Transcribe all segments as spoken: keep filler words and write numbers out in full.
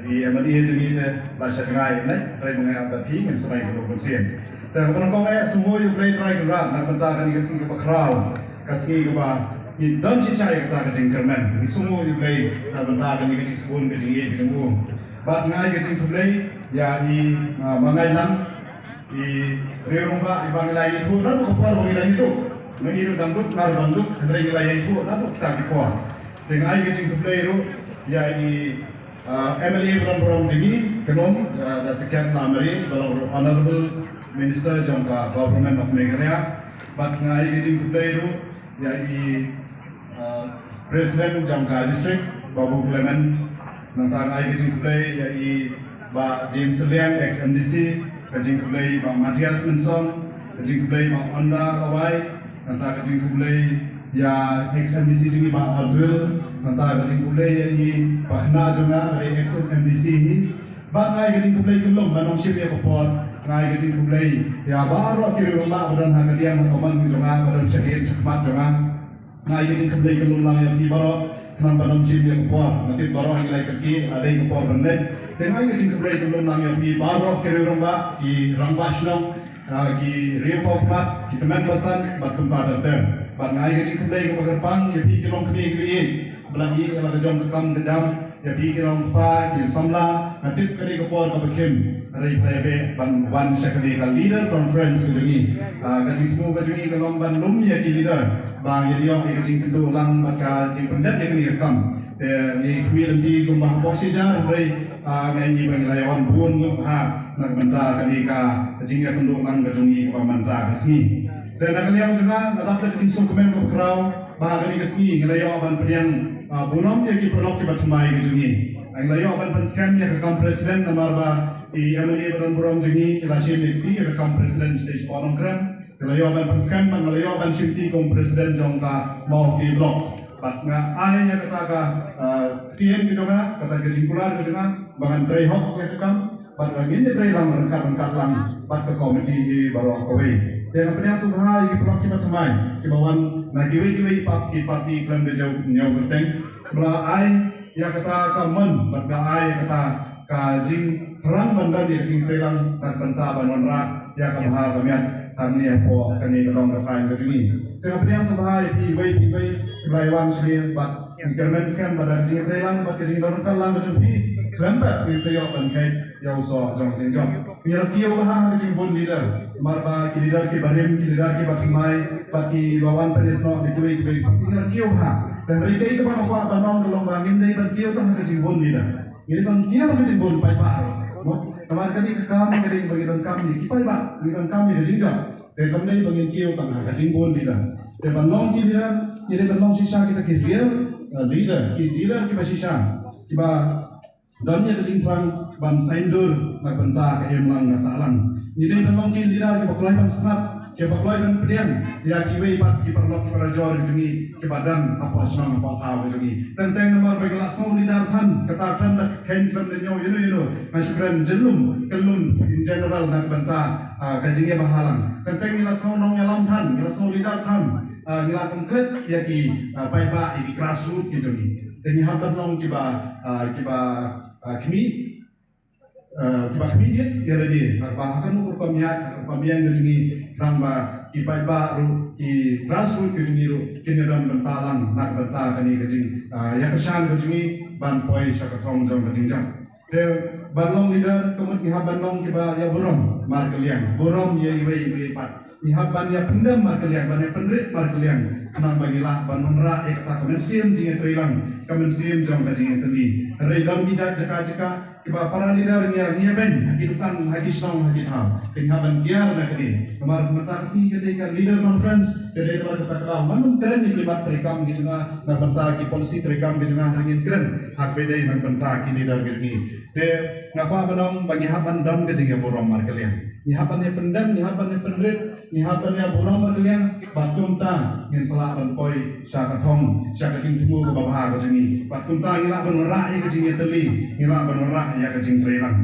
I MLA jong ngi te la sha jngai ne, hynrei ma nga bad phi ngin sa ïakynduh bun sien. Te kaba nyngkong eh, sngewbha ïa U Blei Trai Kynrad na ka bynta kane ka sngi kaba khraw, ka sngi kaba ngi don shisha ïa kata ka jingkyrmen. Ngi sngewbha ïa U Blei na ka bynta kane ka jingsbun ka jingïeit ka jong u. Bad nga ai ka jingkhublei ïa i, ah, ma nga i lang, i Rio Rangbah, iba ngi la ïathuh naduh ka por ba ngi la ïathuh. Ngi ruh dang duk, nga ruh dang duk, hynrei ngi la ïathuh naduh kita ki por. Te nga ai ka jingkhublei ruh ïa i Ah, MLA ba don burom jong ngi, kynnoh, ah, da sakhiat la mari, ba long ruh Honorable Minister jong ka Government of Meghalaya. Bad nga ai ka jingkhublei ruh ïa i, ah, President jong ka District, Babu Clement. Nangta nga ai ka jingkhublei ïa i Bah James Liang, ex MDC, ka jingkhublei Bah Matthias Mynson, ka jingkhublei Bah Onda Lawai, nangta ka jingkhublei ïa ex MDC jong ngi Bah Abdul, nangta ka jingkhublei ïa i Bah Khynnah jong nga, ka dei ex MDC hi. Bad nga ai ka jingkhublei kyllum, ban ym shim ïa ka por, nga ai ka jingkhublei ïa baroh ki riew rangbah ba don ha ka liang ha ka mon jong nga, ba don shadien shakhmat jong nga. Nga ai ka jingkhublei kyllum lang ïa phi baroh, khnang ban ym shim ïa ka por, nga tip baroh ngi la ïa kyrkieh, la dei ka por ban leit. Te nga ai ka jingkhublei kyllum lang ïa phi baroh ki riew rangbah, ki rangbah shnong, ah, ki riew paw khmat, ki tymmen basan, bad kumta ter ter. Bad nga ai ka jingkhublei kaba kyrpang ïa phi ki longkmie ki baieid ba la ïeh ïa la ka jong ka kam ka jam, ïa phi ki nongkpa, ki samla, nga tip kane ka por kaba khim, hynrei phi la ïa beh ban wan sha kane ka leader conference ka jong ngi. Ah, ka jingthmu ka jong ngi ka long ban lum ïa ki leader ba ngin ïoh ïa ka jingkynduh lang bad ka jingpyndep ïa kane ka kam. Te ngi khmih lynti kumba hapoh shi hajar, hynrei, ah, nga ngeit ba ngi la ïa wan bun ngut bha na ka bynta kane ka jingïakynduh lang ka jong ngi kaba mynta ka sngi. Te na ka liang jong nga, nga dap da ka jingsngewkmen kaba khraw ba kane ka sngi ngi la ïoh ban pdiang, ah, burom ïa ki paralok kiba thymmai ka jong ngi. Ngi la ïoh ban pynskhem ïa ka kam president namar ba i MLA ba don burom jong ngi i la shim ïa ka kam president sha Nongkrem. Ngi la ïoh ban pynskhem bad nga la ïoh ban shim ti kum president jong ka Mawhati Block. Bad nga ai ïa kata ka, ah, ktien ka jong nga, kata ka jingkular ka jong nga, ba ngan trei hok ïa ka kam, bad ba ngin ïa trei lang ryngkat ryngkat lang bad ka komiti hi baroh kawei. Te nga pdiang sngewbha ïa ki paralok kiba thymmai kiba wan na kiwei kiwei pat ki parti khlem da jia ñiew kyrteng, ba la ai ïa kata ka mon bad ka ai ïa kata ka jingthrang ban don ïa ka jingtreilang na ka bynta ban wanrah ïa ka bha ka miat hangne hapoh kane ka dong ka thaiñ ka jong ngi. Te nga pdiang sngewbha ïa phi iwei pa iwei kiba la wan sha ngi bad ngi kyrmen skhem ba da ka jingtreilang bad ka jingdon ryngkat lang ka jong phi khlem pep ngin sa ïoh ban kheit ïa u soh jong ka jingjop. Ngi la kiew bha ha ka jingbun leader, namar ba ki leader kiba rim, ki leader kiba thymmai bad kiba wan pynïasnoh na kiwei kiwei ki parti, ngi la kiew bha. Te hynrei kaei kaba nga kwah ban ong ka long ba ngim dei ban kiew tang ha ka jingbun leader. Ngi dei ban kiew ha ka jingbun paidbah. Mo, namar kane ka kam ka dei ba ngi donkam ïa ki paidbah, ngi donkam ïa ka jingjop. Te kam dei ba ngin kiew tang ha ka jingbun leader. Te ban long ki leader, ngi dei ban long shisha kita ki real, uh, leader, ki leader kiba shisha, kiba don ïa ka jingthrang ban saiñdur na ka bynta ka imlang ka sahlang. Ngi dei ban long ki leader kiba kloi ban sngap, kiba kloi ban pdiang ïa kiwei pat ki paralok ki parajor jong ngi kiba don hapoh shnong hapoh thaw jong ngi. Teng teng namar ba ngi la sngew leader than, kata khlem da kheiñ khlem da ñiew ïano ïano, nga shu kren jyllum kyllum in general na ka bynta, ah, ka jingïabhalang. Teng teng ngi la sngew nongïalam than, ngi la sngew leader than, ah, ngi la kongklet ïa ki, ah, paidbah, ïa ki grassroots ki jong ngi. Te ngi hap ban long kiba, ah, kiba, ah, khmih, ah, kiba khmih ïa, ïa lade, ah, ba ha kano ka rukom ïaid, ha ka rukom ïeng ka jong ngi, khnang ba ki paidbah ruh, ki grassroots ki jong ngi ruh kin ïadon bynta lang na ka bynta kane ka jing, ah, ïa ka shan ka jong ngi ban poi sha ka thong jong ka jingjop. Te ban long leader ka mut ngi hap ban long kiba ïa burom markylliang, burom ïa iwei ïa iwei pat. Ngi hap ban ïa pyndem markylliang, ban ïa pynrit markylliang, khnang ba ngi lah ban wanrah ïa kata ka mynsiem jingïatreilang, ka mynsiem jong ka jingïatylli. Hynrei don ki jaka jaka kiba para leader ngi ïa, ngi ïa beiñ ha ki dukan, ha ki shnong, ha ki thaw. Te ngi hap ban kiar na kane. Namar mynta ka sngi ka dei ka leader conference, ka dei namar kata ka daw. Ngan ym kren ïa ki mat treikam ki jong nga, na bynta ki policy treikam ki jong nga, hynrei ngin kren ha kaba dei na bynta ki leader ki jong ngi. Te nga kwah ban ong ba ngi hap ban don ka jingïaburom markylliang. Ngi hap ban ïa pyndem, ngi hap ban ïa pynrit, ngi hap ban ïaburom markylliang, bad kumta ngin sa lah ban poi sha ka thong, sha ka jingthmu kaba bha ka jong ngi. Bad kumta ngi lah ban wanrah ïa ka jingïatylli, ngi lah ban wanrah ïa ka jingtreilang.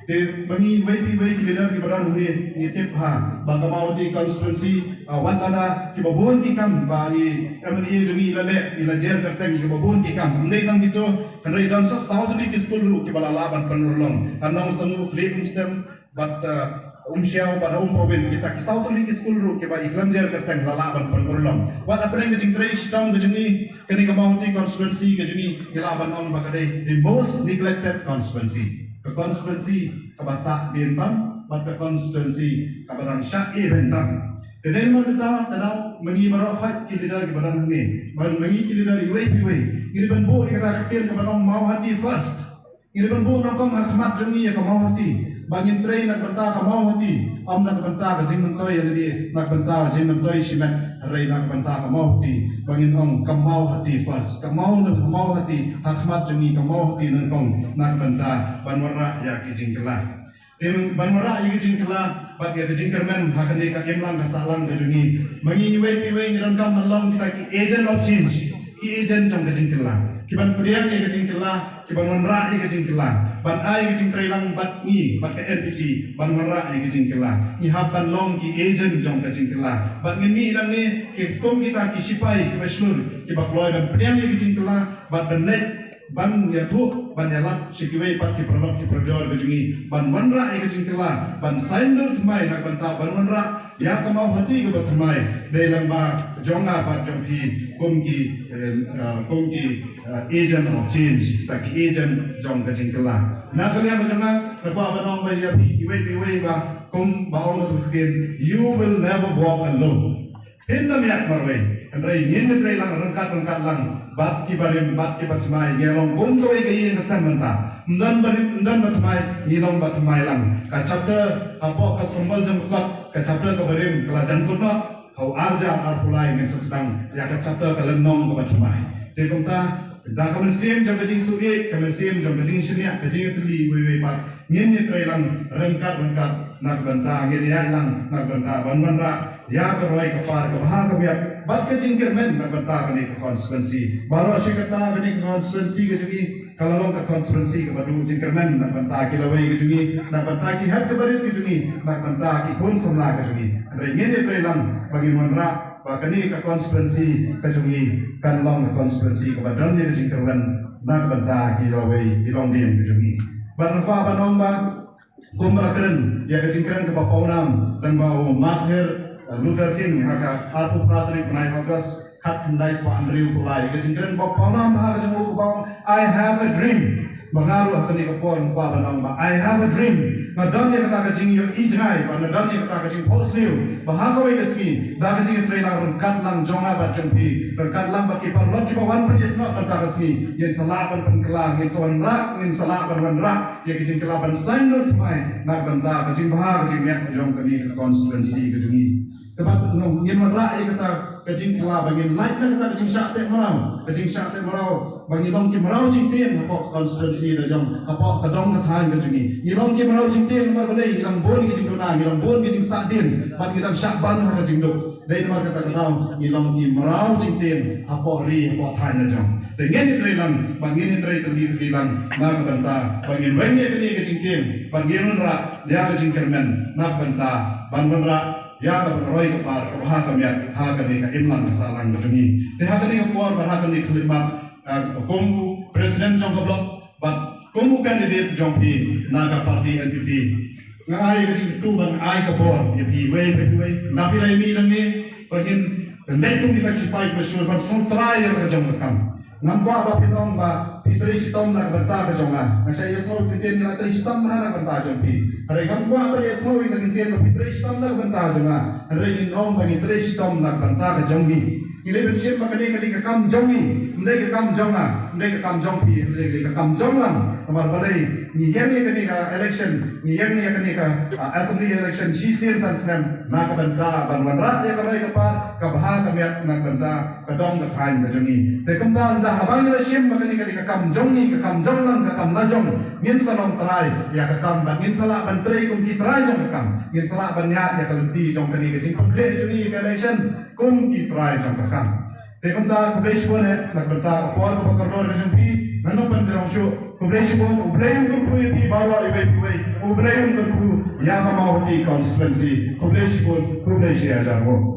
Te ba ngi wei pa wei ki leader kiba don hangne ngi tip ha ba ka Mawhati constituency, ah, wat lada kiba bun ki kam ba i M L A jong ngi i la leh, i la jer kyrteng kiba bun ki kam. Ym dei tang kito, hynrei don sa saw tylli ki skul ruh kiba la lah ban pynurlong. Ha Nongsangeh, Khlieh Umstem, bad, ah, Umsyiaw bad ha Umpawin, kita ki saw tylli ki skul ruh kiba i khlem jer kyrteng la lah ban pynurlong. Wat hapdeng ka jingtrei shitom ka jong ngi, kane ka Mawhati constituency ka jong ngi, ngi lah ban ong ba ka dei the most neglected constituency. Ka constituency kaba sah dien tam, bad ka constituency kaba dang shah ïeh beiñ tam. Te dei namar kata ka daw ma ngi baroh khoit ki leader kiba don hangne, bad ma ngi ki leader iwei pa iwei, ngi dei ban buh ïa kata ka ktien kaba ong Mawhati first. Ngi dei ban buh nyngkong ha khmat jong ngi ïa ka Mawhati. Ba ngin trei na ka bynta ka Mawhati, ym na ka bynta ka jingmyntoi ïa lade, na ka bynta ka jingmyntoi shimet, hynrei na ka bynta ka Mawhati. Ba ngin ong ka Mawhati first, ka Maw na ka Mawhati ha khmat jong ngi, ka Mawhati nyngkong na ka bynta ban wanrah ïa ki jingkylla. Te ban wanrah ïa ki jingkylla bad ïa ki jingkyrmen ha kane ka imlang ka sahlang ka jong ngi, ma ngi iwei pa iwei ngi donkam ban long kita ki agent of change, ki agent jong ka jingkylla, kiban pdiang ïa ka jingkylla, kiban wanrah ïa ka jingkylla, ban ai ka jingtreilang bad ngi, bad ka N P P, ban wanrah ïa ka jingkylla. Ngi hap ban long ki agent jong ka jingkylla. Bad ngin mih nangne ki kum kita ki shipai kiba shlur, kiba kloi ban pdiang ïa ka jingkylla, bad ban leit ban ïathuh, ban ïalap sha kiwei pat ki paralok ki parajor ka jong ngi, ban wanrah ïa ka jingkylla, ban saiñdur thymmai na ka bynta ban wanrah ïa ka Mawhati kaba thymmai, dei lang ba jong nga bad jong phi kum ki, eh, eh, kum ki, eh, agent of change, kita ki agent jong ka jingkylla. Na ka liang ka jong nga, nga kwah ban ong ba ïa phi iwei pa iwei ba kum ba ong ka ktien, you will never walk alone. Phin ym ïaid marwei, hynrei ngin ïatrei lang ryngkat ryngkat lang bad ki barim bad ki bathymmai, ngi long kum kawei ka ïing ka sem mynta. Ym don barim, ym don bathymmai, ngi long bathymmai lang. Ka chapter hapoh ka symbol jong ka kot, ka chapter ka barim ka la jan kut noh. Ha u ar hajar arphew lai ngin sa sdang ïa ka chapter ka lynnong ka bathymmai. Te kumta, da ka mynsiem jong ka jingsuhïeit, ka mynsiem jong ka jingshaniah, ka jingïatylli iwei iwei pat, ngin ïatrei lang ryngkat ryngkat na ka bynta, ngin ïaid lang na ka bynta ban wanrah ïa ka roi ka par, ka bha ka miat bad ka jingkyrmen na ka bynta kane ka constituency. Baroh shi katta kane ka constituency ka jong ngi ka la long ka constituency kaba duh jingkyrmen na ka bynta ki lawei ka jong ngi, na ka bynta ki hep ki barit ka jong ngi, na ka bynta ki khun samla ka jong ngi. Hynrei ngin ïatrei lang ba ngin wanrah ba kane ka constituency ka jong ngi kan long ka constituency kaba don ïa ka jingkyrmen na ka bynta ki lawei ki longdien ka jong ngi. Bad nga kwah ban ong ba kumba la kren ïa ka jingkren kaba pawnam lyngba u Martin, eh, Luther King ha ka arphew phra tarik bnai August khatkhyndai spah hynriewphew lai, ka jingkren kaba pawnam ha ka jong u kaba ong, "I have a dream." Ba nga ruh ha kane ka por nga kwah ban ong ba I have a dream. Nga don ïa kata ka jingïohi jngai, ba nga don ïa kata ka jingphohsniew ba ha kawei ka sngi da ka jingïatreilang ryngkat lang jong nga bad jong phi, ryngkat lang bad ki paralok kiba wan pynïasnoh kata ka sngi, ngin sa lah ban pynkylla, ngin sa wanrah, ngin sa lah ban wanrah ïa ka jingkylla ban saiñdur thymmai na ka bynta ka jingbha ka jingmiat jong kane ka constituency ka jong ngi. Te bad ngin wanrah ïa kata ka jingkylla ba ngin lait na kata ka jingshah teh mraw, ka jingshah teh mraw ba ngi long ki mraw jingtieng hapoh ka constituency ka jong, hapoh ka dong ka thaiñ ka jong ngi. Ngi long ki mraw jingtieng namar balei? Ngi dang bun ki jingduna, ngi dang bun ki jingsahdien bad ngi dang shah ban ha ka jingduk. Dei namar kata ka daw ngi long ki mraw jingtieng hapoh ri hapoh thaiñ ka jong. Te ngin ïatrei lang bad ngin ïatrei tylli tylli lang na ka bynta ba ngin weng ïa kane ka jingtieng bad ngin wanrah ïa ka jingkyrmen na ka bynta ban wanrah ïa ka roi ka par ka bha ka miat ha kane ka imlang ka sahlang ka jong ngi. Te ha kane ka por bad ha kane ka khyllipmat, ah, kum u president jong ka block bad kum u candidate jong phi na ka party N P P, nga ai ka jingkyrkhu bad nga ai ka bor ïa phi iwei pa iwei, na phi la ïa mih nangne ba ngin leit kum kita ki sipai kiba shlur ban sngewtrai ïa la ka jong ka kam. Ngam kwah ba phin ong ba phi trei shitom na ka bynta ka jong nga. Nga shah ïohsngew ïa ka ktien, ngi la trei shitom bha na ka bynta jong phi. Hynrei ngam kwah ban ïohsngew ïa ka ktien ba phi trei shitom na ka bynta jong nga. Hynrei ngin ong ba ngi trei shitom na ka bynta ka jong ngi. Ngi dei ban shim ba kane ka dei ka kam jong ngi, ym dei ka kam jong nga, ym dei ka kam jong phi, ym dei ka kam jong lang. Namar balei? Ngi ïeng ïa kane ka election, ngi ïeng ïa kane ka, ah, assembly election shisien san snem na ka bynta ban wanrah ïa ka roi ka par, ka bha ka miat na ka bynta ka dong ka thaiñ ka jong ngi. Te kumta ynda haba ngi la shim ba kane ka dei ka kam jong ngi, ka kam jong lang, ka kam la jong, ngin sa long trai ïa ka kam bad ngin sa lah ban trei kum ki trai jong ka kam. Ngin sa lah ban ïaid ïa ka lynti jong kane ka jingpynkhreh jong ngi ïa ka election kum ki trai jong ka kam. Te kumta khublei shibun eh na ka bynta ka por kaba kordor ka jong phi. Ngan ym pynjrong shuh. Khublei shibun, U Blei un kyrkhu ïa phi baroh iwei pa iwei. U Blei un kyrkhu ïa ka Mawhati constituency. Khublei shibun, khublei shi hajar nguh.